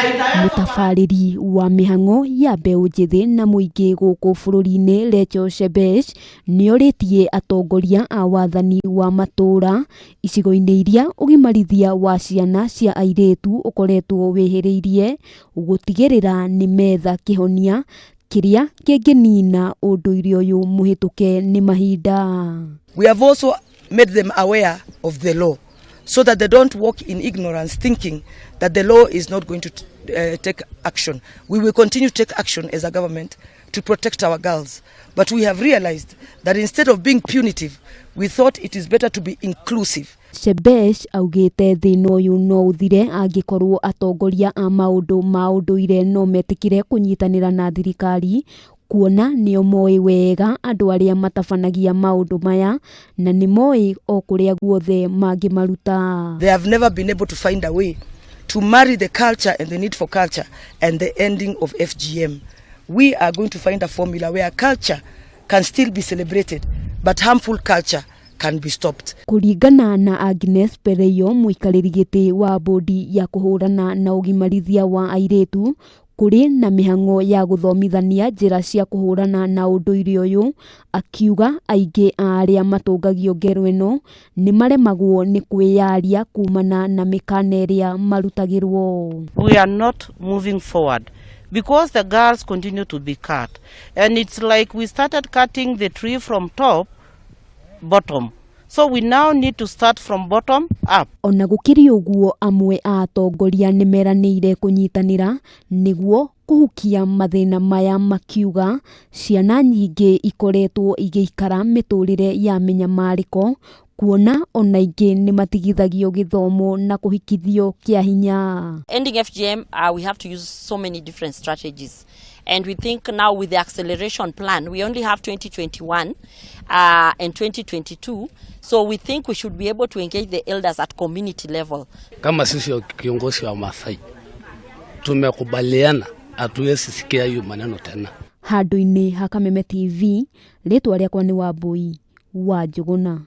Mũtabarĩri wa mĩhang'o ya mbeũ njĩthĩ na mũingĩ gũkũ bũrũri-inĩ Rachel Shebesh nĩorĩtie atongoria a wathani wa matũũra icigo-inĩ iria ũgimarithia wa ciana cia airĩtu ũkoretwo wĩhĩrĩirie gũtigĩrĩra nĩ metha kĩhonia kĩrĩa kĩngĩnina ũndũire ũyũ mũhĩtũke nĩ mahinda. We have also made them aware of the law so that they don't walk in ignorance thinking that the law is not going to take action. We will continue to take action as a government to protect our girls. But we have realized that instead of being punitive, we thought it is better to be inclusive. Shebesh augĩte thĩna ũyũ no ũthire angĩkorwo atongoria a maũndũ ma ũndũire no metĩkĩre kũnyitanĩra na thirikari kuona nĩo moĩ wega andũ arĩa matabanagia maũndũ maya na nĩ moĩ o kũrĩa guothe mangĩmaruta. They have never been able to find a way to marry the culture and the need for culture and the ending of FGM. We are going to find a formula where culture can still be celebrated, but harmful culture can be stopped. Kũringana na Agnes Pereio, mũikarĩri gĩtĩ wa bodi ya kũhũrana na ũgimarithia wa airĩtu, kũrĩ na mĩhang'o ya gũthomithania njĩra cia kũhũrana na ũndũire ũyũ, akiuga aingĩ a arĩa matũngagio ngero ĩno nĩ maremagwo nĩ kwĩyaria kumana na mĩkana ĩrĩa marutagĩrwo. We are not moving forward because the girls continue to be cut. And it's like we started cutting the tree from top, bottom. So we now need to start from bottom up. Ona gũkĩrĩ ũguo, amwe a atongoria nĩ meranĩire kũnyitanĩra nĩguo kũhukia mathĩna maya, makiuga ciana nyingĩ ikoretwo igĩikara mĩtũrĩre ya mĩnyamarĩko kuona ona ingĩ nĩ matigithagio gĩthomo na kũhikithio kĩa hinya. Ending FGM, we have to use so many different strategies. And we think now with the acceleration plan, we only have 2021 and 2022. So we think we should be able to engage the elders at community level. Kama sisi kiongozi wa Masai tumekubaliana, hatuwezi sikia hiyo maneno tena. Handũ-inĩ ha Kameme TV, rĩtwa rĩakwa nĩ Wambui wa Njũgũna.